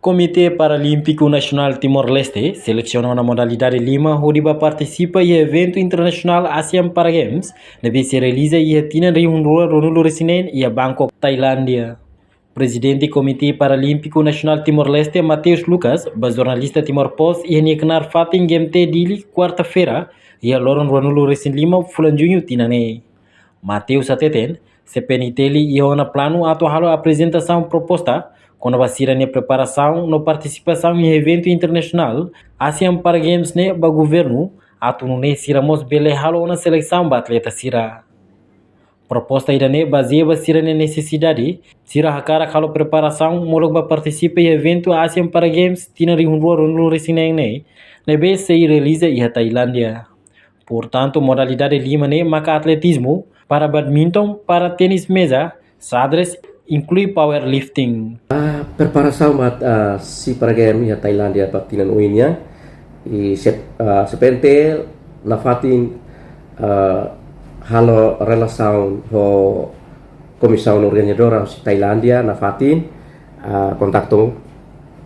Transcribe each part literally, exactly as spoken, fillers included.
Komité Paralímpiku Nasionál Timor-Leste selesiona ona modalidade lima hodi ba partisipa iha eventu internasionál Asian Para Games, ne'ebé sei realiza iha tinan rihun rua ruanulu-resin-neen iha Bangkok, Tailándia. Prezidente Komité Paralímpiku Nasionál Timor-Leste, Mateus Lucas, ba jornalista Timor Post iha nia knaar fatin G M T Dili, kuarta-feira, iha loron ruanulu-resin-lima fulan Juñu tinan ne'e. Mateus hateten, C P N I T L iha ona planu atu halo aprezentasaun proposta kona-ba sira-nia preparasaun no partisipasaun iha eventu internasionál Asian Para Games ne'e ba governu, atu nune'e sira mós bele halo ona selesaun ba atleta sira. Proposta ida-ne'e bazeia ba sira-nia nesesidade, sira hakarak halo preparasaun molok ba partisipa iha eventu Asian Para Games tinan rihun rua ruanulu-resin-neen ne'e, ne'ebé sei realiza iha Tailándia. Portantu, modalidade lima ne'e maka atletizmu, para badminton, para tenis meza, xadrez, inklui powerlifting. Ah, preparasaun ba, ah, Sea Para Games iha Tailándia ba tinan oin nian. I sep-, ah, C P N I T L nafatin, ah, halo relasaun ho komisaun organizadora husi Tailándia nafatin, ah, kontaktu,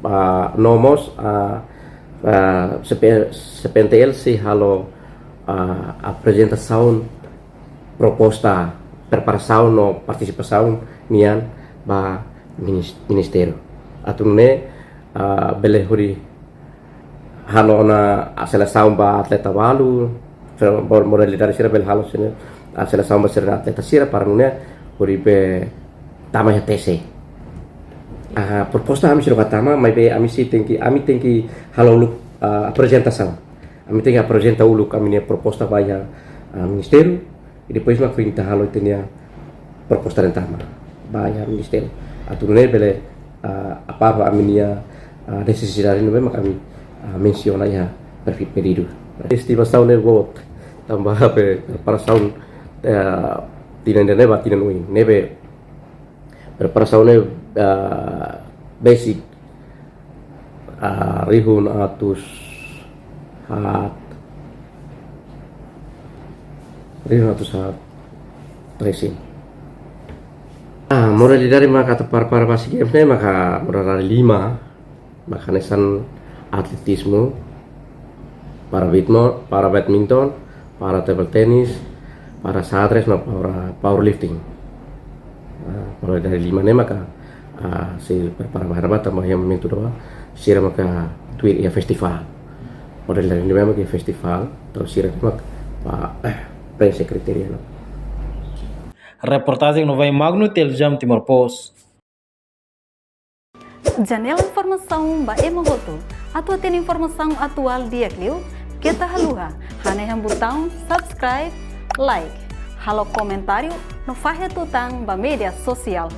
ah, no mós, ah, ah, C P, C P N I T L sei halo, ah, aprezentasaun proposta preparasaun no partisipasaun nian ba minis-, ministériu. Atu nune'e, ah, bele hodi halo ona selesaun ba atleta balu, modalidade sira bele halo sira, ah, selesaun ba sira atleta sira para nune'e hodi bele tama iha T C. Ah, proposta ami sira ba tama, maibé ami sei tenke, ami tenke halo uluk, ah, aprezentasaun. Ami tenke aprezenta uluk ami-nia proposta ba iha, ah, ministériu, i depois mak foin ita halo ita-nia proposta rentama ba iha ministériu. Atu nune'e bele, ah, apruva ami-nia, ah, nesesidade ne'ebé mak ami, ah, mensiona iha perfil pedidu. Estimasaun ne'e boot, tanba preparasaun, eh, tinan ida-ne'e ba tinan oin. Ne'ebé preparasaun ne'e, ah, basic, ah, rihun atus haat, rihun atus haat resin. Ah, modalidade maka atu prepara ba Sea Games ne'e maka modalidade lima, maka hanesan atletizmu, para badmo-, para badminton, para table tennis, para xadrez no para powerlifting. Ah, modalidade lima ne'e maka, ah, sei prepara ba ne'ebá tanba iha momentu ne'ebá sira maka tuir iha festival. Modalidade ne'e maka iha festival, entaun sira ne'e maka, ah, eh, preenxe kritéria ne'e. Reportajen Novai Magno, Telejam Timor Post. Janela informasaun ba ema hotu. Atu hatene informasaun atuál di'ak liu, keta haluha hanehan butaun subscribe, like, halo komentáriu no fahe tutan ba média sosiál.